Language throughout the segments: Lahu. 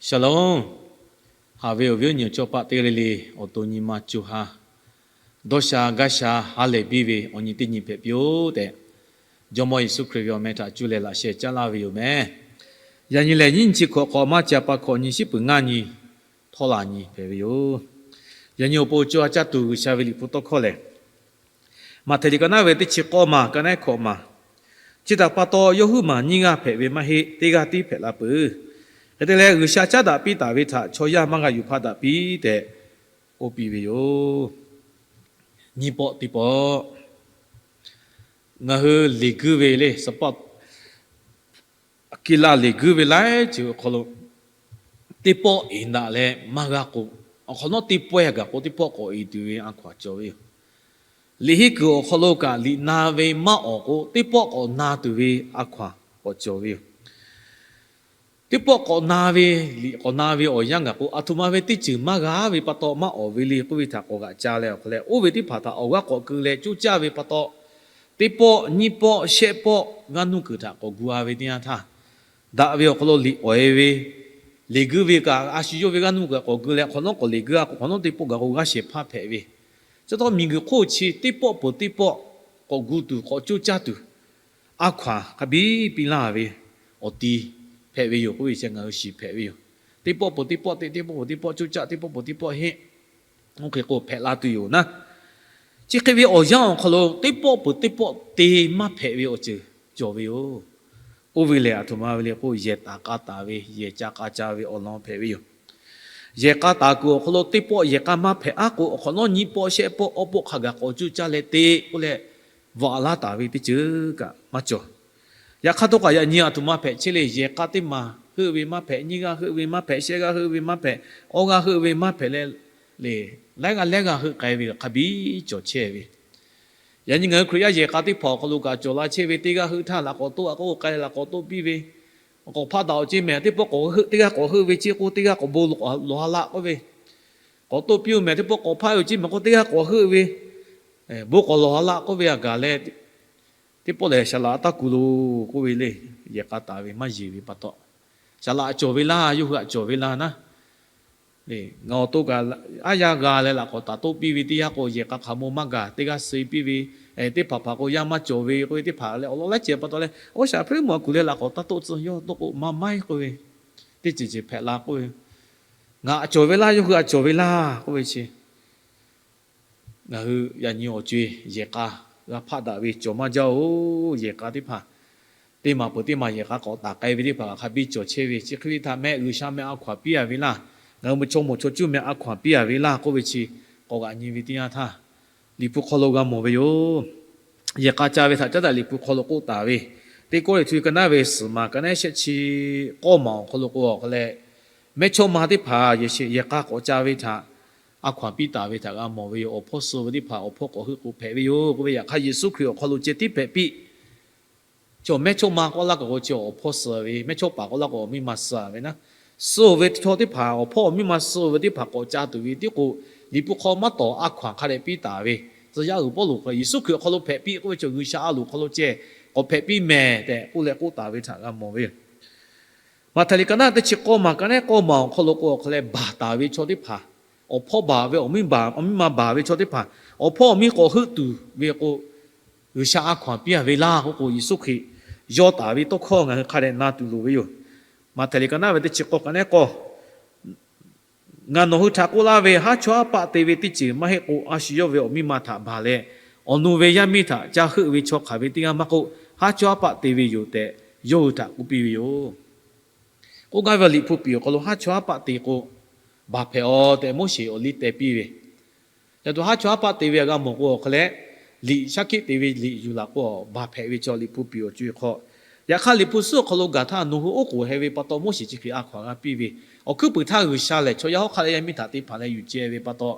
Shalom. Haꞈ ve awˬ viˉ awˬ nyi awˬ chawˇ paˆ teˇ g'aˇ le le, awˬ to nyi ma co ha, dawˇ sha gaˇ sha ha lehˬ biˇ ve awˬ nyi teˇ nyi hpehꞈ piˇ-oˆ tehꞈ, Jawˇmawˇ Yeˍsuˆ Hkriꞈ ve awˬ meh htaꞈ cuˇ leh laꞈ sheh caˉ laˇ ve yoˬ meh. Yaꞈ nyi lehˬ, nyiˇ nyi chi hkawꞈ k'awꞈ maˇ ca pa hkawꞈ nyi shiˉ peuˬ ngaˇ nyi htawˇ laˬ nyi hpehꞈ ve yoˬ. Yaꞈ nyi awˬ pon co ha caˇ tuˬ G'uiˬsha ve Liꞈ hpu tawˇ hkawˇ lehˬ, Maꞈhtehˍ liꞈ ka naˉ ve teˇ chi k'awˇ maˬ ka naˉ hkawꞈ maˬ, chi htaꞈ pa taw yawˇ huiˉ maˬ nyiˇ g'aˇ hpehꞈ ve maˇ heˆ, teˇ g'aˇ tiˉ hpehꞈ la peuˬ. Hk'e te leh, G'uiˬsha caˉ daꞈ piˇ taˍ ve htaꞈ chaw yaˇ maˇ g'a yuˬ hpaˇ daꞈ piˇ tehꞈ k'oˆ piˇ ve yoˬ. Nyiˇ pawˆ teˇ pawˆ, ngaˬ hui leˬ guiˇ ve le, suhˍ pawˆ Aˍkiˍlaˆ leˬ guiˇ ve laiˉ ceuˬ awˬ hk'aw lo, teˇ pawˆ eˍ daꞈ leh maˇ g'a k'o, awˬ hk'awꞈ nawˉ teˇ pawehˇ gaˬ k'o teˇ pawˆ k'awꞈ eˍ tuˬ ve a hkaw-anˬ cawˬ ve yoˬ. Liꞈ henˇ kuiˬ awˬ hk'aw lo kaꞈ liꞈ na ve maˇ awˍ k'o, teˇ pawˆ k'awꞈ na tuˬ ve a hkaw-anˬ k'awꞈ cawˬ ve yoˬ. Teˇ pawˆ k'awꞈ na ve, liꞈ k'awꞈ na ve awˬ yanˇ gaˬ k'o, aˬ htoꞈ ma ve teˇ ceuˬ maˇ g'a ve pa taw maˇ awˍ ve le k'oˆ ve htaꞈ k'awꞈ g'aꞈ ca leh awˬ hk'aw leh, oˇ ve teˇ hpaˍ htaꞈ awˬ g'aˇ k'awꞈ keu leh coˇ caˇ ve pa taw, teˇ pawˆ, nyiˇ pawˆ, shehˆ pawˆ g'aˇ nuˇ kuiˬ htaꞈ k'awꞈ gu-a ve teˇ yanˇ htaˇ, daꞈ ve awˬ hk'aw lo liꞈ awˍ-e ve, leˬ guiˇ ve kaꞈ a shu yawˇ ve g'aˇ nuˇ kuiˬ k'awꞈ gu leh, hk'awꞈ nawˉ k'awꞈ leˬ guiˇ-a k'o, hk'awꞈ nawˉ teˇ pawˆ gaˬ k'o g'aˇ shehˍ hpaˇ hpehꞈ ve, chi htawˇ miˬguiˬ hk'oˆ chi teˇ pawˆ peuˬ teˇ pawˆ k'awꞈ gu tuˬ k'awꞈ coˇ caˇ tuˬ a hkaw-anˬ hk'a biˇ piˇ laˇ ve awˬ ti hpehꞈ ve yoˬ k'oˆ ve chi ngaˬ hui shiˍ hpehꞈ ve yoˬ. Teˇ pawˆ peuˬ teˇ pawˆ te, teˇ pawˆ peuˬ teˇ pawˆ coˇ caˇ, teˇ pawˆ peuˬ teˇ pawˆ heˆ. Oˇ hk'e k'o hpehꞈ la tuˬ yoˬ naˉ. Chi hk'e ve awˬ yanˇ awˬ hk'aw lo teˇ pawˆ peuˬ teˇ pawˆ te maˇ hpehꞈ ve awˬ ceuˬ cawˬ ve yoˬ. Oˇ ve lehˬ, aˬ htoꞈ ma ve le k'o, yehˬ taˍ k'a taˍ ve, yehˬ ca k'a ca ve awˬ lawn hpehꞈ ve yoˬ. Yehˬ k'a taˍ kuiˬ awˬ hk'aw lo teˇ pawˆ yehˬ k'a maˇ hpehꞈ aˉ k'o, awˬ hk'awꞈ nawˉ nyiˇ pawˆ shehˆ pawˆ awˇ pawˆ hk'a gaˬ k'awꞈ coˇ caˇ leh te k'oˆ leh, vaꞈ laˉ taˍ ve teˇ ceuˬ kaꞈ maˇ cawˬ. Yaꞈ hk'aˇ htawˇ kaꞈ yaꞈ nyi aˬ htoꞈ ma hpehꞈ chehˇ le, yehˬ k'a teˇ maˬ heuˆ ve maˇ hpehꞈ, nyiˇ g'aˇ heuˆ ve maˇ hpehꞈ, shehˆ g'aˇ heuˆ ve maˇ hpehꞈ, awˇ g'aˇ heuˆ ve maˇ hpehꞈ leh, lehˬ laiˉ g'aˇ laiˉ g'aˇ heuˆ k'ai ve hk'a biˇ cawˬ chehˇ ve. Yaꞈ nyi ngaˬ hui Hkriꞈ yaˇ yehˬ k'a teˇ hpaˍ awˬ hk'aw lo kaꞈ cawˬ la chehˇ ve, teˇ g'aˇ heuˆ htaˇ laꞈ k'awꞈ toˆ-a k'oˆ k'ai laꞈ k'awꞈ toˆ piˇ ve, k'awꞈ hpaˆ daꞈ-oˬ ceˇ mehˍ teˇ pawˆ k'awꞈ heuˆ, teˇ g'aˇ k'awꞈ heuˆ ve ceˇ k'o teˇ g'aˇ k'awꞈ bon lawˬ ha laˆ k'oˆ ve, k'awꞈ toˆ piˇ-oˬ mehˍ teˇ pawˆ k'awꞈ hpaˆ ve ceˇ mehˍ k'o teˇ g'aˇ k'awꞈ heuˆ ve, bon k'awꞈ lawˬ ha laˆ k'oˆ ve a gaˬ leh, teˇ pawˆ lehˬ saˍ laꞈ taˇ kuˬ loˬ k'oˆ ve le. Yehˬ k'a taˍ ve maˇ yeˬ ve pa taw, saˍ laꞈ cawˬ ve laˇ, yawˇ hui htaꞈ cawˬ ve laˇ naˉ. Ngaˬ awˬ to kaꞈ aˉ yaˇ g'a leh laꞈ k'awꞈ taˍ toˆ piˇ ve teˇ yanˇ k'o, yehˬ k'a hk'aˬ mawˇ maˇ gaˬ, teˇ g'aˇ suh piˇ ve, teˇ hpaˍ hpaˍ k'o yaˇ maˇ cawˬ ve k'oˆ ve teˇ hpaˍ leh awˬ lawn laiˉ ceuˬ pa taw leh, oˇ shaˍ hpeuˇ mawˬ kuˬ leh laꞈ k'awꞈ taˇ toˆ tcuh yawˇ toˆ k'o maˇ maiˉ k'oˆ ve, teˇ ceuˬ ceuˬ hpehꞈ la k'oˆ ve, ngaˬ cawˬ ve laˇ, yawˇ hui htaꞈ cawˬ ve laˇ k'oˆ ve chi ngaˬ hui yaꞈ nyi awˬ co-e yehˬ k'a g'a hpaˆ daꞈ ve cawˬ maˇ jaˇ-oˬ. Yehˬ k'a teˇ hpaˍ, teˇ maˬ peuˬ teˇ maˬ yehˬ k'a k'awꞈ taˍ k'ai ve teˇ hpaˍ hk'a biˇ cawˬ chehˇ ve, chi hk'e ve htaꞈ meh G'uiˬsha meh a hkaw-anˬ piˇ-a ve laˇ, ngaˬ hui mvuhˇ chaw mawˬ chaw cuˇ meh a hkaw-anˬ piˇ-a ve laˇ k'oˆ ve chi k'awꞈ g'aꞈ nyi ve teˇ yanˇ htaˇ, Liꞈ hpu hk'aw lo g'a mawˬ ve yoˬ. Yehˬ k'a ca ve htaꞈ caˉ daꞈ Liꞈ hpu hk'aw lo k'oˆ taˍ ve, Teˇ Kawˇrenˍhtuˆ ka naˉ ve suhˍ maˬ ka naˉ shehˆ chi k'awˇ maˬ awˬ hk'aw lo k'o awˬ hk'a leh, mehˇchawˇma teˇ hpaˍ yehˬ shehˍ yehˬ k'a k'awꞈ ca ve htaꞈ a hkaw-anˬ piˇ taˍ ve htaꞈ g'a mawˬ ve yoˬ. Awˬ hpawˇ suh ve teˇ hpaˍ awˬ hpawˇ k'awꞈ heuˆ k'o hpehꞈ ve yoˬ k'oˆ ve, yaꞈ hk'aˇ Yeˍsuˆ Hkriꞈ awˬ hk'aw lo ceh tiˉ hpehꞈ piˇ. Chaw mehˇchawˇma k'oˆ laˇ kaꞈ k'o chi awˬ hpawˇ suh ve, mehˇchawˇpaˍ k'oˆ laˇ k'o awˬ miˇ ma suh ve naˉ. Suh-oˬ ve chaw teˇ hpaˍ, awˬ hpawˇ awˬ miˇ ma suh ve teˇ hpaˍ k'awꞈ ca tuˬ ve tiˉ k'o, Liꞈ hpu hk'aw maˇ tawˍ a hkaw-anˬ hk'a dehꞈ piˇ taˍ ve, tcuh yaˇ uiˍ Pawˇluꞈ hk'aw Yeˍsuˆ Hkriꞈ awˬ hk'aw lo hpehꞈ piˇ k'oˆ ve chaw G'uiˬsha a loˍ hk'aw lo ceh k'awꞈ hpehꞈ piˇ mehˍ tehꞈ k'oˆ leh k'oˆ taˍ ve htaꞈ g'a mawˬ ve yoˬ. Maꞈhtehˍ liꞈ ka naˉ teˇ chi k'awˇ maˬ ka naˉ k'awˇ maˬ awˬ hk'aw lo k'o awˬ hk'a leh baˬ taˍ ve chaw teˇ hpaˍ, awˬ hpawˇ baˬ ve awˬ miˇ baˬ, awˬ miˇ ma baˬ ve chaw teˇ hpaˍ, awˬ hpawˇ awˬ miˇ k'awꞈ heuˆ tuˬ ve k'o, G'uiˬsha a hkaw-anˬ piˇ-a ve laˇ k'oˆ k'o, Yeˍsuˆ Hkriꞈ yawˇ taˍ ve tawˇ hkawˇ ngaˬ hui hk'a dehꞈ na tuˬ loˍ ve yoˬ. Maꞈhtehˍ liꞈ ka naˉ ve teˇ chi k'awˇ ka naˉ k'awˇ Ngaˬ nawˬ hui htaꞈ k'oˆ laˇ ve, haˉ chawˇ haˉ paˆ te ve teˇ ceuˬ maˇ heˆ k'o, a shu yawˇ ve awˬ miˇ ma htaꞈ baˬ leh, awˬ nu ve yaˇ miˇ htaꞈ ca heuˆ ve chaw hk'aˬ ve teˇ g'aˇ maˇ k'oˆ, haˉ chawˇ haˉ paˆ te ve yoˬ tehꞈ, yawˇ hui htaꞈ k'oˆ piˇ ve yoˬ. K'oˆ gaˇ ve Liꞈ hpu piˍ awˬ hk'aw lo haˉ chawˇ haˉ paˆ te k'o, baˬ hpehꞈ-aw tehꞈ Moˉseˍ awˬ liˇ teh piˇ ve, ca tuˬ haˉ chawˇ haˉ paˆ te ve a g'a mawˬ k'o awˬ hk'a leh, liꞈ shaˉ hkiˆ te ve liꞈ yuˬ laˬ k'o, baˬ hpehꞈ ve chaw Liꞈ hpu piˍ awˬ co-e hk'aw, yaꞈ hk'aˇ Liꞈ hpu suhˉ awˬ hk'aw lo gaˬ htaˇ nawˬ hui oˉ k'oˍ heh ve pa taw Moˉseˍ chi hk'e a hkaw-anˬ g'a piˇ ve, awˬ hkuiˉ puiˍ htaˇ G'uiˬsha lehˬ chaw yaˇ hawˉ hk'aˆ leh yaˇ miˇ htaꞈ te hpanˍ leh yuˬ ceh ve pa taw,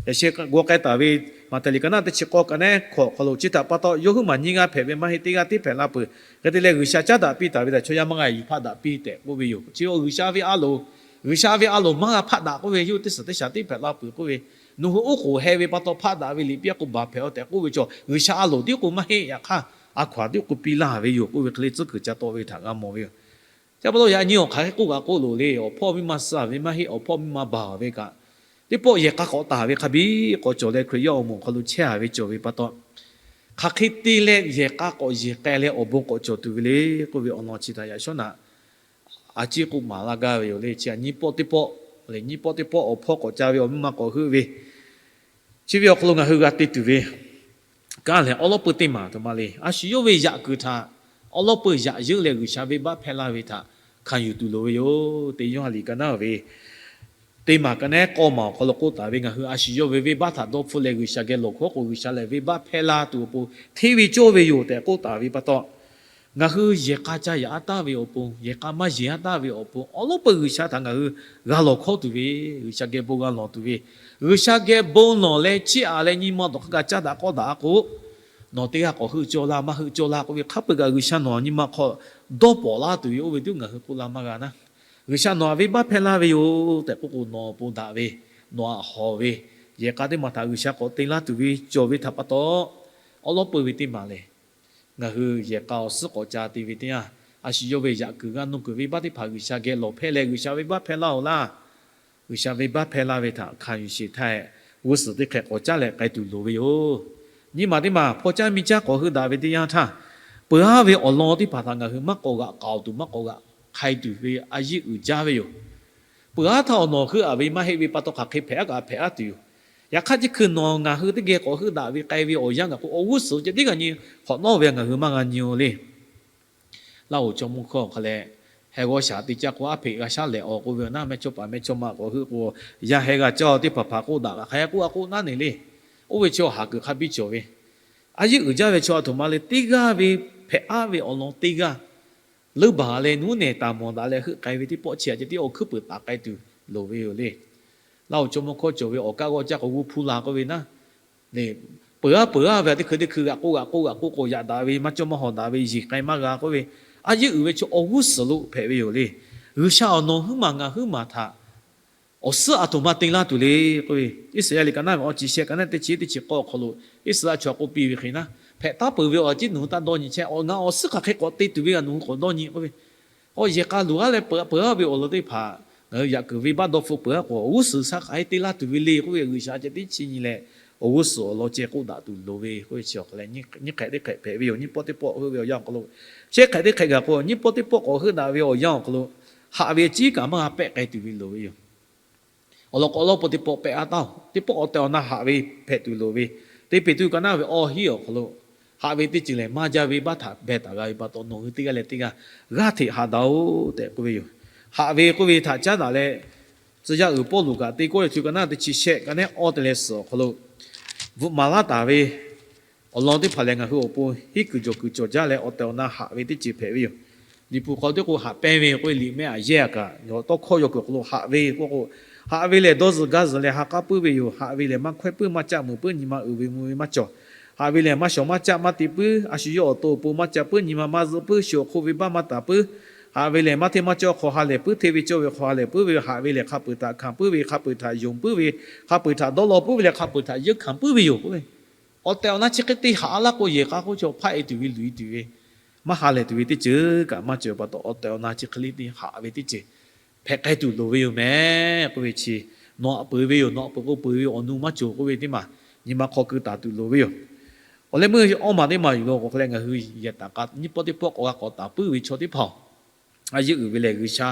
yaꞈ sheh g'aw k'ai taˍ ve Maꞈhtehˍ liꞈ ka naˉ teˇ chi k'awˇ ka naˉ hkawꞈ awˬ hk'aw lo chi htaꞈ pa taw yawˇ huiˉ maˬ nyiˇ g'aˇ hpehꞈ ve maˇ heˆ, teˇ g'aˇ tiˉ hpehꞈ la peuˬ. Hk'e te leh G'uiˬsha caˉ daꞈ piˇ taˍ ve htaꞈ chaw yaˇ maˇ g'a yuˬ hpaˆ daꞈ piˇ tehꞈ k'oˆ ve yoˬ. Chi G'uiˬsha ve a loˍ, G'uiˬsha ve a loˍ maˇ g'a hpaˆ daꞈ k'oˆ ve, yawˇ teˇ suhˍ teˇ shaˍ tiˉ hpehꞈ la peuˬ k'oˆ ve, nawˬ hui oˉ k'oˍ heh ve pa taw hpaˆ daꞈ ve liꞈ piˇ-a k'o baˬ hpehꞈ-aw tehꞈ k'oˆ ve chaw G'uiˬsha a loˍ tiˉ k'o maˇ heˆ, yaꞈ hk'aˇ a hkaw-anˬ tiˉ k'oˆ piˇ laˇ ve yoˬ k'oˆ ve hk'e le tcuhˉ kuiˬ ca tawˆ ve htaꞈ g'a mawˬ ve yoˬ. Chi pa taw yaꞈ nyi awˬ hk'aˬ hk'e k'oˆ kaꞈ k'oˆ loˍ le, awˬ hpawˇ miˇ ma suh ve maˇ heˆ, awˬ hpawˇ miˇ ma baˬ ve kaꞈ, teˇ pawˆ yehˬ k'a k'awꞈ taˍ ve hk'a biˇ k'awꞈ cawˬ leh Hkriꞈ yaˇ awˬ moˍ awˬ hk'aw lo chehˇ a ve cawˬ ve pa taw, hk'aˬ hk'e te leh yehˬ k'a k'awꞈ yehˬ k'ai leh awˬ bon k'awꞈ cawˬ tuˬ ve le k'oˆ ve awˬ lawn chi htaꞈ yaꞈ shawˉ naꞈ a ciˉ k'oˆ maˍ laˇ gaˇ ve yoˬ le. Chi a nyiˇ pawˆ teˇ pawˆ lehˬ, nyiˇ pawˆ teˇ pawˆ awˬ hpawˇ k'awꞈ ca ve awˬ miˇ ma k'awꞈ heuˆ ve, chi ve awˬ hk'aw lo ngaˬ hui g'a te tuˬ ve kanˉ lehˬ, awˉ lawˉ peuˇ teˇ maˬ aˬ htoꞈ ma le. A shu yawˇ ve yaꞈ kuiˬ htaꞈ awˉ lawˉ peuˇ yaꞈ yeunˇ leh G'uiˬsha venˇbaˆ hpehˇ laˇ ve htaꞈ hkanˍ yuˬ tuˬ loˍ ve yoˬ. Teˇ Yoˇhanˬ liꞈ ka naˉ ve teˇ maˬ ka naˉ k'awˇ maˬ awˬ hk'aw lo k'oˆ taˍ ve, ngaˬ hui a shu yawˇ ve venˇbaˆ htaꞈ dawˇ hpfuhˆ leh G'uiˬsha geh lawˬ hkawˉ k'o, G'uiˬsha lehˬ venˇbaˆ hpehˇ laˇ tuˬ awˬ pon hteˇ ve cawˇ ve yoˬ tehꞈ k'oˆ taˍ ve pa taw, ngaˬ hui yehˬ k'a ca yaꞈ a taˍ ve awˬ pon, yehˬ k'a maˇ yeˬ a taˍ ve awˬ pon, awˉ lawˉ peuˇ G'uiˬsha htaꞈ ngaˬ hui g'a lawˬ hkawˉ tuˬ ve, G'uiˬsha geh bon g'a lawˬ tuˬ ve, G'uiˬsha geh bon lawˬ leh chiˇ aꞈ leh nyi ma dawˬ hk'aˇ kaꞈ caˇ daꞈ k'awˇ daꞈ a k'o, nawˬ teˇ g'aˇ k'awꞈ heuˆ cawˇ laˇ, maˇ heuˆ cawˇ laˇ k'oˆ ve hk'a peu-eˬ kaꞈ G'uiˬsha nawˬ nyi ma hk'aw dawˇ pawˍ laˇ tuˬ ve oˇ ve teˇ ngaˬ hui k'oˆ laˇ maˇ g'a naˉ. G'uiˬsha nawˬ htaꞈ venˇbaˆ hpehˇ laˇ ve yoˬ tehꞈ k'oˆ k'o, nawˬ awˬ pon daꞈ ve, nawˬ htaꞈ hawˍ ve, yehˬ k'a teˇ maˬ htaꞈ G'uiˬsha k'awꞈ te laˇ tuˬ ve cawˬ ve htaꞈ pa taw, awˉ lawˉ peuˇ ve teˇ maˬ lehˬ, ngaˬ hui yehˬ k'a awˬ suhˉ k'awꞈ ca te ve teˇ yanˇ, a shu yawˇ ve yaꞈ kuiˬ g'aˇ nuˇ kuiˬ venˇbaˆ teˇ hpaˍ G'uiˬsha geh lawˬ hpehˇ leh G'uiˬsha venˇbaˆ hpehˇ laˇ-oˬ laˇ. G'uiˬsha venˇbaˆ hpehˇ laˇ ve htaꞈ hkanˍ yuˬ sheˍ htaˇ, g'uˇ suhˍ teˇ hk'e k'awꞈ caˉ leh k'ai tuˬ loˍ ve yoˬ. Nyiˇ maˬ teˇ maˬ hpaw caˇ miˇ caˇ k'awꞈ heuˆ daꞈ ve teˇ yanˇ htaˇ, peuˬ aˉ ve awˬ lawn teˇ hpaˍ htaꞈ ngaˬ hui maˇ k'awꞈ g'aꞈ k'aoˍ tuˬ, maˇ k'awꞈ g'aꞈ hk'ai tuˬ ve a yiˉ uiˍ jaˇ ve yoˬ. Peuˬ aˉ htaˇ awˬ nawˬ heuˆ aꞈ ve maˇ heˆ ve pa taw, hk'aˬ hk'e hpehꞈ aˉ kaꞈ hpehꞈ aˉ tuˬ yoˬ. Yaꞈ hk'aˇ, chi hkui nawˬ ngaˬ hui teˇ geh k'awꞈ heuˆ daꞈ ve k'ai ve awˬ yanˇ gaˬ k'o, awˬ g'uˇ suhˍ ceh tiˉ g'a nyi, hk'awꞈ nawˉ ve ngaˬ hui maˇ g'a nyi-o le. Laˇ-oˬ, chaw mawˇ hkawˇ hk'a leh, heh g'awˇ shaˍ te caˇ k'o, aˉ hpeꞈ g'a shaˉ lehˬ awˬ k'oˆ ve awˬ naˉ, mehˇchawˇpaˍ mehˇchawˇma k'awꞈ heuˆ k'o, yaˇ heh g'a caˇ-o teˇ hpaˍ hpaˍ k'oˆ daꞈ kaꞈ hk'a yaˇ k'oˆ a k'oˆ naˉ ne le. Oˇ ve chi awˬ haˍ kuiˬ hk'a biˇ cawˬ ve, a yiˉ uiˍ jaˇ ve chaw aˬ htoꞈ ma le, teˇ g'aˇ ve hpehꞈ aˉ ve awˬ lawn teˇ g'aˇ leuˉ baˬ leh nuˉ nehˬ taˍ mawˬ daꞈ leh heuˆ k'ai ve teˇ pawˆ chi aꞈ ceh tiˉ awˬ hkuiˉ peuˍ taˍ k'ai tuˬ loˍ ve yoˬ le. Laˇ-oˬ, chaw mawˇ hkawˇ cawˬ ve awˬ kaˆ g'awˇ caˇ k'o g'uˇ hpuˇ la k'oˆ ve naˉ, peuˬ aˉ peuˬ aˉ ve teˇ hkui teˇ hkui g'aꞈ k'oˆ g'aꞈ k'oˆ k'o yaꞈ daꞈ ve, maˇ cawˇ maˇ hawˍ daꞈ ve, yeˬ k'ai maˇ g'a k'oˆ ve, a yiˉ uiˍ ve chaw awˬ g'uˇ suhˍ lo hpehꞈ ve yoˬ le. G'uiˬsha awˬ nawˬ huiˉ maˬ ngaˬ huiˉ maˬ htaꞈ awˬ suhˉ aˬ htoꞈ ma te laˇ tuˬ le k'oˆ ve, Iˉsaˍyaˆ liꞈ ka naˉ ve awˬ chi shehˆ ka naˉ teˇ chi teˇ chi k'awˇ awˬ hk'aw lo Iˉsaˍyaˆ chaw k'oˆ piˇ ve hk'e naˉ, hpehꞈ taˉ peuˬ ve awˬ ciˉ nawˬ hui taˇ dawˇ nyi chehˇ, ngaˬ awˬ suhˉ hk'aˬ hk'e k'awꞈ te tuˬ ve ngaˬ nawˬ hui k'awꞈ dawˇ nyi k'oˆ ve, k'o yehˬ k'a luˬ aˉ leh peuˬ aˉ ve awˬ lawn teˇ hpaˍ ngaˬ hui yaꞈ kuiˬ venˇbaˆ dawˇ hpfuhˆ peuˬ aˉ k'o, awˬ g'uˇ suhˍ shaˉ hk'aˬ hk'e te laˇ tuˬ ve le k'oˆ ve, G'uiˬsha ceh tiˉ chi nyi leh awˬ g'uˇ suhˍ awˬ lawn ceh k'oˆ daꞈ tuˬ loˍ ve k'oˆ ve chi awˬ hk'a leh nyiˇ hk'ehꞈ teˇ hk'ehꞈ hpehꞈ ve yoˬ. Nyiˇ pawˆ teˇ pawˆ heuˆ ve awˬ yanˇ awˬ hk'aw lo, shehˆ hk'ehꞈ teˇ hk'ehꞈ gaˬ k'o, nyiˇ pawˆ teˇ pawˆ k'awꞈ heuˆ daꞈ ve awˬ yanˇ awˬ hk'aw lo, haꞈ ve ciˉ kaꞈ maˇ g'a pehˆ k'ai tuˬ ve loˍ ve yoˬ. Awˬ lawn k'o awˉ lawˉ peuˇ teˇ pawˆ pehˆ aˉ taˉ-oˬ, teˇ pawˆ awˬ tehˬ awˬ na haꞈ ve hpehꞈ tuˬ loˍ ve, Teˇ Peˍtruˆ ka naˉ ve awˇ hiˉ awˬ hk'aw lo, haꞈ ve teˇ ceuˬ lehˬ maˇ jaˇ ve baˆ htaꞈ beh taˍ g'a ve pa taw, nawˬ hui teˇ g'aˇ leh teˇ g'aˇ g'aˇ hteꞈ haꞈ daꞈ-oˬ tehꞈ k'oˆ ve yoˬ. Haꞈ ve k'oˆ ve htaꞈ caˉ daꞈ leh, tcuh yaˇ uiˍ Pawˇluꞈ kaꞈ Teˇ Kawˇrenˍhtuˆ ka naˉ teˇ chi shehˆ ka naˉ awˇ te leh suhˍ awˬ hk'aw lo, bvuhꞈ maˍ laˇ taˍ ve awˬ lawn teˇ hpaˍ lehˬ, ngaˬ hui awˬ pon hiˉ kuiˬ jawˬ kuiˬ cawˬ jaˇ leh awˬ tehˬ awˬ na haꞈ ve teˇ ceuˬ hpehꞈ ve yoˬ. Liꞈ hpu hk'aw teˇ k'o haꞈ pehnˇ ve k'oˆ ve liꞈ mehˆ aꞈ yehˇ aꞈ kaꞈ, tawˇ hkawˇ yaw kuiˬ awˬ hk'aw lo haꞈ ve k'oˆ k'o, haꞈ ve lehˬ dawˇ zuhˬ gaˇ zuhˬ leh ha k'aˉ puiˉ ve yoˬ. Haꞈ ve lehˬ maˇ hkawehˇ puiˉ, maˇ caˆ meuˬ puiˉ, nyi ma uiˍ ve mvuh ve maˇ cawˬ. Haꞈ ve lehˬ maˇ shawˍ maˇ caˆ maˇ te puiˉ, a shu yawˇ awˬ to awˬ pon maˇ ca puiˉ, nyi ma maˇ zuhˆ puiˉ, shu awˬ hk'oˆ ve baˆ maˇ taˍ puiˉ. Haꞈ ve lehˬ maˇ hteˇ maˇ cawˇ hk'aw ha lehˬ puiˉ, hteˇ ve cawˇ ve hk'aw ha lehˬ puiˉ ve yoˬ. Haꞈ ve lehˬ hk'a peuˬ htaꞈ hkanˍ puiˉ ve, hk'a peuˬ htaꞈ yonˍ puiˉ ve, hk'a peuˬ htaꞈ dawˇ law puiˉ ve leh hk'a peuˬ htaꞈ yeunˇ hkanˍ puiˉ ve yoˬ k'oˆ ve, awˬ tehˬ awˬ na chi hk'e te haꞈ laˇ k'o, yehˬ k'a hk'oˆ chaw hpaˆ e tuˬ ve, luˬ e tuˬ ve, maˇ ha lehˬ tuˬ ve teˇ ceuˬ kaꞈ maˇ cawˬ pa taw, awˬ tehˬ awˬ na chi hk'e le te haꞈ ve teˇ ceuˬ hpehꞈ k'ai tuˬ loˍ ve yoˬ mehˍ k'oˆ ve chi, nawˬ aꞈ peuˬ ve yoˬ, nawˬ aꞈ peuˬ k'o peuˬ ve awˬ nu maˇ cawˬ k'oˆ ve teˇ maˬ nyi ma hk'aw keu taˍ tuˬ loˍ ve yoˬ. Awˬ lehˬ meuˇ awˇ maˬ teˇ maˬ yuˬ law k'o hk'e leh, ngaˬ hui yehˬ taˍ k'a nyiˇ pawˆ teˇ pawˆ k'awꞈ g'a k'awꞈ taˍ puiˉ ve chaw teˇ hpaˍ-oˬ, a yeˇ uiˍ ve lehˬ G'uiˬsha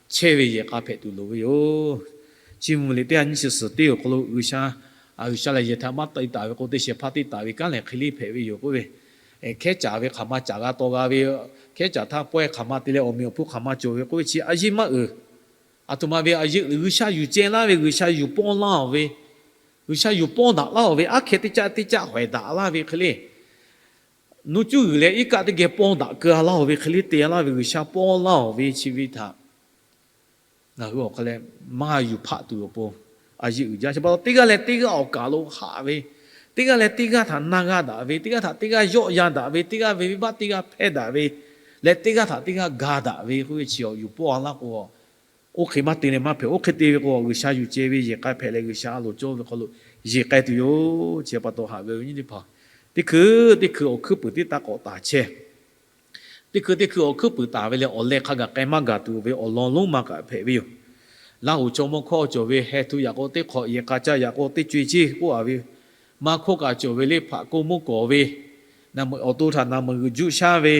chehˇ ve yehˬ k'a hpehꞈ tuˬ loˍ ve yoˬ. Chi mvuh liꞈ teˇ ha nyiˇ chi suhˍ teˇ awˬ hk'aw lo G'uiˬsha, a, G'uiˬsha lehˬ yehˬ htaꞈ maˇ te taˍ ve k'o, teˇ shehˍ hpaˇ te taˍ ve kanˉ lehˬ hk'e le hpehꞈ ve yoˬ k'oˆ ve, hkehˉ caˍ ve hk'aˬ ma caˍ g'a taw g'a ve, hkehˉ caˍ htaˇ pawehˇ hk'aˬ ma te leh awˬ meꞈ awˬ hponˇ hk'aˬ ma cawˬ ve k'oˆ ve chi a yeˇ maˇ uiˍ. Aˬ htoꞈ ma ve a yeˇ uiˍ, G'uiˬsha yuˬ ceh laˇ ve, G'uiˬsha yuˬ pawˇ laˇ-oˬ ve, G'uiˬsha yuˬ pawˇ daꞈ laˇ-oˬ ve, aˉ hkeh teˇ caˆ teˇ caˆ hawehˬ daꞈ laˇ ve hk'e le, nuˇ cuˇ g'uiˬ leh iˉ kaˆ teˇ geh pawˇ daꞈ keu-a laˇ-oˬ ve hk'e le te laˇ ve, G'uiˬsha pawˇ laˇ-oˬ ve chi ve htaꞈ ngaˬ hui awˬ hk'aw leh maˇ yuˬ hpaˆ tuˬ awˬ pon, a yeˇ uiˍ jaˇ. Chi pa taw teˇ g'aˇ leh teˇ g'aˇ awˬ kaˬ lo haꞈ ve, teˇ g'aˇ leh teˇ g'aˇ htaꞈ na g'a daꞈ ve, teˇ g'aˇ htaꞈ teˇ g'aˇ yawˆ yan daꞈ ve, teˇ g'aˇ ve venˇbaˆ teˇ g'aˇ hpehˇ daꞈ ve, leh teˇ g'aˇ htaꞈ teˇ g'aˇ ga daꞈ ve k'oˆ ve chi awˬ yuˬ pawˇ-a laˇ k'o, oˇ hk'e maˇ te leh maˇ hpehꞈ. Oˇ hk'e te ve k'o, G'uiˬsha yuˬ ceh ve yehˬ k'a hpehꞈ leh G'uiˬsha a loˍ cawˇ ve hk'aw lo yeˬ k'ai tuˬ yoˬ. Chi pa taw haꞈ ve awˬ viˉ nyi teˇ hpaˍ, teˇ hkui teˇ hkui awˬ hkuiˉ puiˍ tiˉ taˇ k'awꞈ taˍ chehˇ. teˇ hkui teˇ hkui awˬ hkuiˉ puiˍ taˍ ve leh awˬ leh hk'a gaˬ k'ai maˇ gaˬ tuˬ ve awˬ lawn lonˉ ma kaꞈ hpehꞈ ve yoˬ. Laˇ hoˍ chaw mawˇ hkawˇ cawˬ ve heh htu yaꞈ k'o teˇ hk'awꞈ, yehˬ k'a caˇ yaꞈ k'o teˇ co-e ceˇ k'oˆ a ve, maˇ hkawˇ kaꞈ cawˬ ve le, hpaꞈ ko mawˇ kawˍ ve, awˬ to htaꞈ naˍ meuˍ g'uiˬ juˆ shaˉ ve,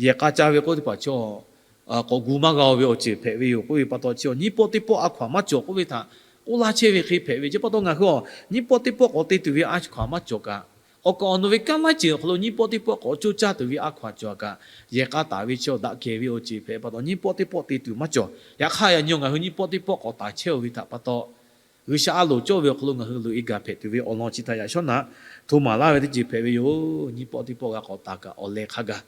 yehˬ k'a caˇ ve k'oˆ teˇ hpaˍ chaw k'awꞈ gu maˇ g'a-o ve awˬ ceuˬ hpehꞈ ve yoˬ. K'oˆ ve pa taw chi nyiˇ pawˆ teˇ pawˆ a hkaw-anˬ maˇ cawˬ k'oˆ ve htaꞈ k'oˆ laˇ chehˇ ve hk'e hpehꞈ ve. Chi pa taw ngaˬ hui a nyiˇ pawˆ teˇ pawˆ k'awꞈ te tuˬ ve a hkaw-anˬ maˇ cawˬ kaꞈ, awˬ kaˍ awˬ nu ve kanˉ laiˉ ceuˬ awˬ hk'aw lo nyiˇ pawˆ teˇ pawˆ k'awꞈ coˇ caˇ tuˬ ve a hkaw-anˬ cawˬ kaꞈ, yehˬ k'a taˍ ve chi daꞈ kehˬ ve awˬ ceuˬ hpehꞈ pa taw nyiˇ pawˆ teˇ pawˆ te tuˬ maˇ cawˬ. Yaꞈ hk'aˇ yaꞈ nyi ngaˬ hui nyiˇ pawˆ teˇ pawˆ k'awꞈ taˍ chehˇ-o ve htaꞈ pa taw, G'uiˬsha a loˍ cawˇ ve awˬ hk'aw lo ngaˬ hui loꞈ-e gaˬ hpehꞈ tuˬ ve awˬ lawn chi htaꞈ yaꞈ shawˉ naꞈ hto maˍ laˇ ve teˇ ceuˬ hpehꞈ ve yoˬ. Nyiˇ pawˆ teˇ pawˆ g'a k'awꞈ taˍ kaꞈ awˬ leh hk'a gaˬ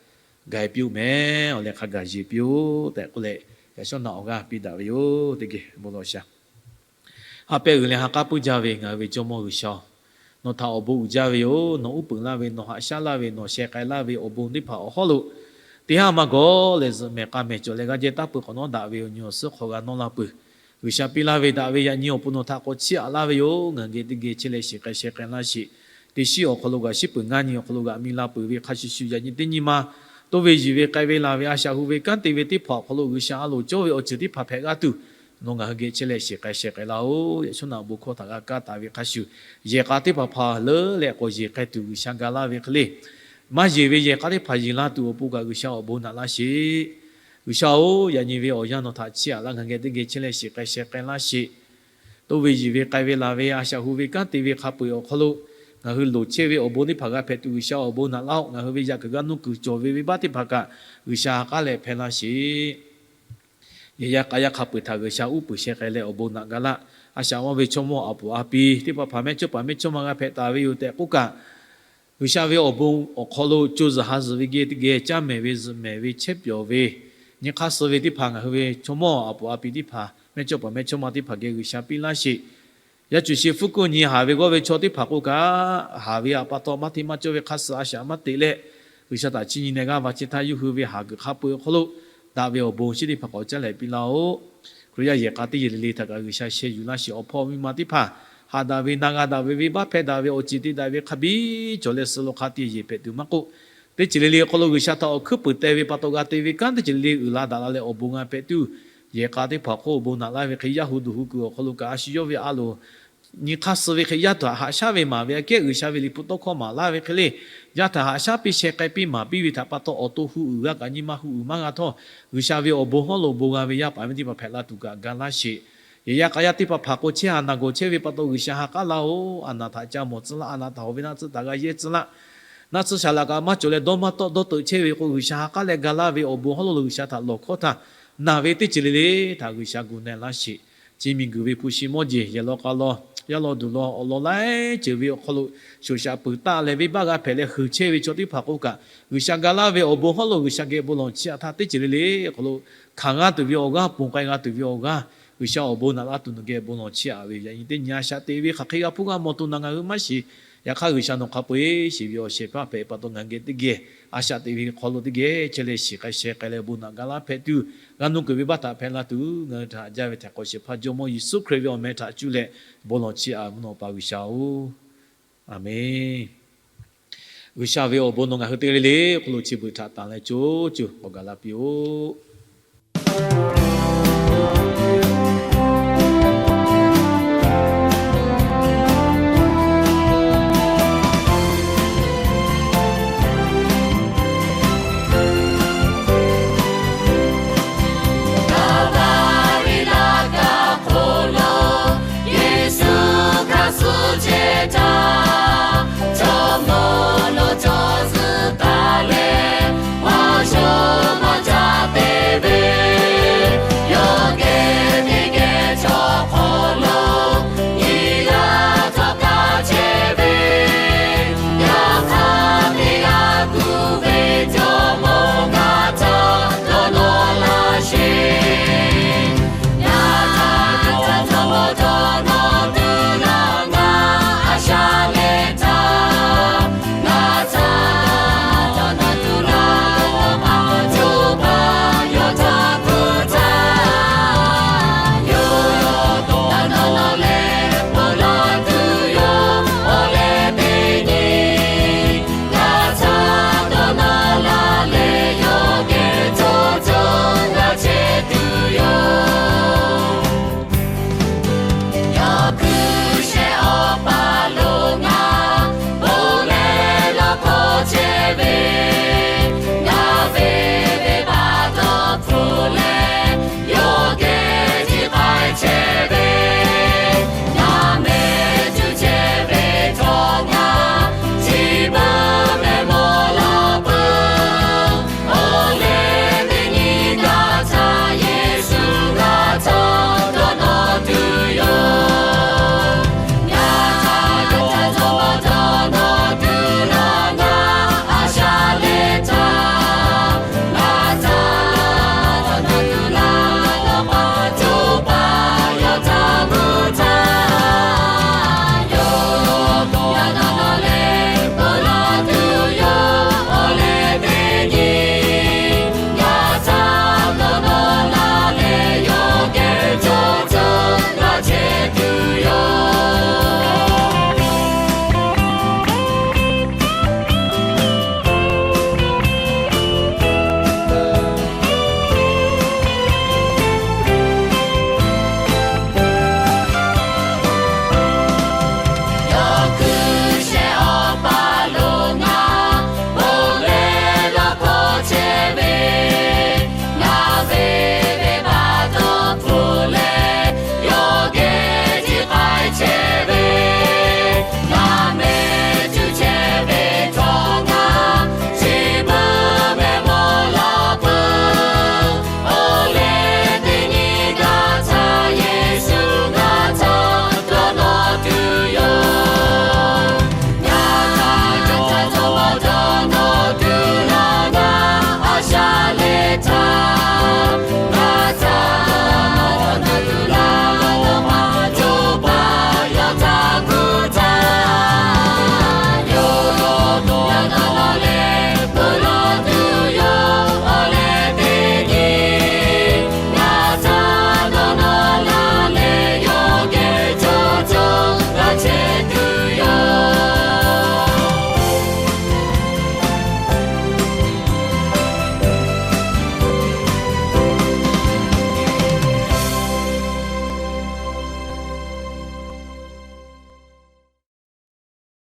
gai piˇ-oˆ meh, awˬ leh hk'a gaˬ yeˬ piˇ-oˆ tehꞈ k'oˆ leh, yaꞈ shawˉ naꞈ awˬ g'aˇ piˇ daꞈ ve yoˬ. Teˇ geh bon lawˬ sha. Ha pehˇ g'uiˬ leh ha k'aˉ puiˉ jaˇ ve ngaˬ hui ve Jawˇmawˇ G'uiˬsha-oˬ, nawˬ htaꞈ awˬ bon uiˍ jaˇ ve yoˬ. Nawˬ uˉ peunˍ laˇ ve, nawˬ haꞈ shaˉ laˇ ve, nawˬ sheh k'ai laˇ ve awˬ bon teˇ hpaˍ awˬ hawˉ lo teˇ haˉ maˇ gawˬ leh zuhꞈ mehˍ k'a mehˍ cawˬ leh g'a jehˇ taˇ peuˬ hk'awꞈ nawˉ daꞈ ve awˬ nyi awˬ suhˉ hk'aw g'a nawˇ la peuˬ. G'uiˬsha piˇ laˇ ve daꞈ ve yaꞈ nyi awˬ pon nawˬ htaꞈ k'awꞈ chiˇ aꞈ laˇ ve yoˬ. Ngaˬ hui geh teˇ geh chehˇ leh shiˍ k'ai sheh k'ai laˇ sheˍ. Teˇ shiˉ awˬ hk'aw lo g'aꞈ shiˉ peuˬ, ngaˇ nyi awˬ hk'aw lo g'aꞈ mi la peuˬ ve hk'a shuˍ shuˍ, yaꞈ nyi teˇ nyi ma toˇ ve yiˬ ve k'ai ve laˬ ve a shaꞈ hu ve kanˉ te ve teˇ hpaˍ awˬ hk'aw lo G'uiˬsha a loˍ cawˇ ve awˬ ceuˬ teˇ hpaˍ hpehꞈ g'a tuˬ, nawˬ ngaˬ hui geh chehˇ leh shiˍ k'ai sheh k'ai laˇ-oˆ. Yaꞈ shawˉ naꞈ bon hkawˇ htaꞈ g'a kaˇ taˍ ve hk'a shuˍ, yehˬ k'a teˇ hpaˍ hpaˍ leuˉ leh k'awꞈ yeˬ k'ai tuˬ G'uiˬsha ga laˇ ve hk'e le, maˇ yeˬ ve yehˬ k'a teˇ hpaˍ yeˬ la tuˬ awˬ pon kaꞈ G'uiˬsha awˬ bon naꞈ laˇ sheˍ. G'uiˬsha-oˬ, yaꞈ nyi ve awˬ yanˇ nawˬ htaꞈ chiˇ aꞈ laˇ, ngaˬ hui geh teˇ geh chehˇ leh shiˍ k'ai sheh k'ai laˇ sheˍ. Toˇ ve yiˬ ve k'ai ve laˬ ve a shaꞈ hu ve kanˉ te ve hk'a peu-eˬ awˬ hk'aw lo ngaˬ hui loˍ chehˇ ve awˬ bon teˇ hpaˍ g'a hpehꞈ tuˬ G'uiˬsha awˬ bon naꞈ laˇ-oˆ. Ngaˬ hui ve yaꞈ kuiˬ g'a nuˇ kuiˬ cawˬ ve venˇbaˆ teˇ hpaˍ kaꞈ G'uiˬsha ha k'aˉ leh hpehˇ laˇ sheˍ. Yehˬ yaˇ k'a yaˇ hk'a peu-eˬ htaꞈ G'uiˬsha uˉ peunˍ sheh k'ai leh awˬ bon naꞈ ga laˇ. A shaꞈ mawˇ ve chaw mawˇ a puˍ a pi teˇ hpaˍ hpaˍ mehˇchawˇpaˍ mehˇchawˇma g'a hpehꞈ taˍ ve yoˬ tehꞈ k'oˆ kaꞈ, G'uiˬsha ve awˬ bon awˬ hk'aw lo co zuhˬ ha zuhˬ ve geh teˇ geh caˇ mehˍ ve zuhꞈ mehˍ ve chehˇ pyawˬ ve nyi hk'aˇ suh ve teˇ hpaˍ ngaˬ hui ve chaw mawˇ a puˍ a pi teˇ hpaˍ mehˇchawˇpaˍ mehˇchawˇma teˇ hpaˍ geh G'uiˬsha piˇ laˇ sheˍ. Yaˇ cuˬ shi hpfuhˇ kuˆ nyi haˍ ve g'awˇ ve chaw teˇ hpaˍ k'o kaꞈ, haˍ ve htaꞈ pa taw maˇ hteˇ maˇ cawˇ ve hk'a suh a shaꞈ maˇ teꞈ leh, G'uiˬsha htaꞈ chi nyi neh g'aˇ va chehˇ htaˇ yawˇ hui ve haˍ kuiˬ hk'a peu-eˬ awˬ hk'aw lo daꞈ ve awˬ bon chi teˇ hpaˍ k'awꞈ caˉ leh piˇ laˇ-oˆ. Hkriꞈ yaˇ yehˬ k'a teˇ yehˬ le le htaꞈ kaꞈ G'uiˬsha sheh yuˬ laˇ sheˍ. Awˬ hpawˇ miˇ ma teˇ hpaˍ haꞈ daꞈ ve, na g'a daꞈ ve, venˇbaˆ hpehˇ daꞈ ve, awˬ ceˬ te daꞈ ve hk'a biˇ cawˬ leh suh lo hk'a te yehˬ hpehꞈ tuˬ maˇ k'oˆ, teˇ ceuˬ le le awˬ hk'aw lo G'uiˬsha htaꞈ awˬ hkuiˉ puiˍ te ve pa taw g'a te ve kanˉ teˇ ceuˬ le le uiˍ la daꞈ la leh awˬ bon g'a hpehꞈ tuˬ, yehˬ k'a teˇ hpaˍ awˬ hk'oˆ awˬ bon naꞈ laˇ ve hk'e, yaˇ hu duˬ hu kuiˬ awˬ hk'aw lo kaꞈ a shu yawˇ ve a loˍ nyi hk'aˇ suh ve hk'e, yaˇ htaꞈ haꞈ shaˉ ve maˍ ve aꞈ kehˉ G'uiˬsha ve liꞈ hpu tawˇ hkawˇ maˍ laˇ ve hk'e le, yaˇ htaꞈ haꞈ shaˉ piˇ sheh k'ai piˇ maˍ piˇ ve htaꞈ pa taw awˬ to hu uiˍ g'a kaꞈ nyi ma hu uiˍ maˇ g'a htawˇ, G'uiˬsha ve awˬ bon hawˉ lo bon g'a ve yaˇ paˍ miˇ teˇ hpaˍ hpehꞈ la tuˬ kaꞈ ga laˇ sheˍ. Yehˬ yaˇ k'a yaˇ teˇ hpaˍ hpaˍ k'o chehˇ a naˬ gawˬ chehˇ ve pa taw G'uiˬsha ha k'aˉ laˇ-oˆ. A naˬ htaꞈ ca mawˬ tcuh laˇ, a naˬ htaꞈ hawˬ ve naˆ tcuhˇ taˍ g'a yehˇ tcuh laˇ. Naˆ tsuhˇ shaˍ laꞈ kaꞈ maˇ cawˬ leh dawˇ maˇ tawˆ dawˇ teuꞈ chehˇ ve k'o, G'uiˬsha ha k'aˉ leh ga laˇ ve awˬ bon hawˉ lo G'uiˬsha htaꞈ lawˬ hkawˇ htaˇ, naˬ ve teˇ ceuˬ le le htaꞈ G'uiˬsha gu na laˇ sheˍ. Chi miˬguiˬ ve hpu shi mawˇ jeˬ, yehˬ law k'a law, yaˇ law duˬ law, awˬ lawn laiˉ ceuˬ ve awˬ hk'aw lo shoˍ shaꞈ peuˬ taˆ leh venˇbaˆ g'a hpehꞈ leh huiˬ chehˇ ve chaw teˇ hpaˍ k'o kaꞈ, G'uiˬsha ga laˇ ve awˬ bon hawˉ lo G'uiˬsha geh bon lawˬ chiˇ aꞈ htaˇ teˇ ceuˬ le le awˬ hk'aw lo hkanˍ g'a tuˬ ve awˬ g'aˇ, ponˬ k'ai g'a tuˬ ve awˬ g'aˇ, G'uiˬsha awˬ bon naꞈ laˇ tuˬ nawˬ geh bon lawˬ chiˇ aꞈ ve. Yaꞈ nyi teˇ nyi a shaꞈ te ve hk'aˬ hk'e g'a hpuˇ g'a mawˬ tuˬ naˬ ngaˬ hui maˇ shiˍ. Yaꞈ hk'aˇ G'uiˬsha nawˬ hk'a peu-eˬ shiˍ ve awˬ shehˍ hpaˇ hpehꞈ pa taw ngaˬ geh teˇ geh a shaꞈ te ve hk'aw lo teˇ geh chehˇ leh shiˍ k'ai sheh k'ai leh bon naꞈ ga laˇ hpehꞈ tuˬ, g'a nuˇ kuiˬ ve baˆ htaꞈ hpehꞈ la tuˬ, ngaˬ hui htaꞈ haꞈ jaˇ ve htaꞈ k'awꞈ shehˍ hpaˇ Jawˇmawˇ Yeˍsuˆ Hkriꞈ ve awˬ meh htaꞈ cuˇ leh bon lawˬ chiˇ aꞈ mvuhˇ naw pa G'uiˬsha-oˬ, Aˍmenˍ. G'uiˬsha ve awˬ bon nawˬ ngaˬ hui teˇ g'aˇ le le hk'aw lo chi beuꞈ htaꞈ tanˬ leh co co k'awꞈ gaˬ la piˇ-oˆ.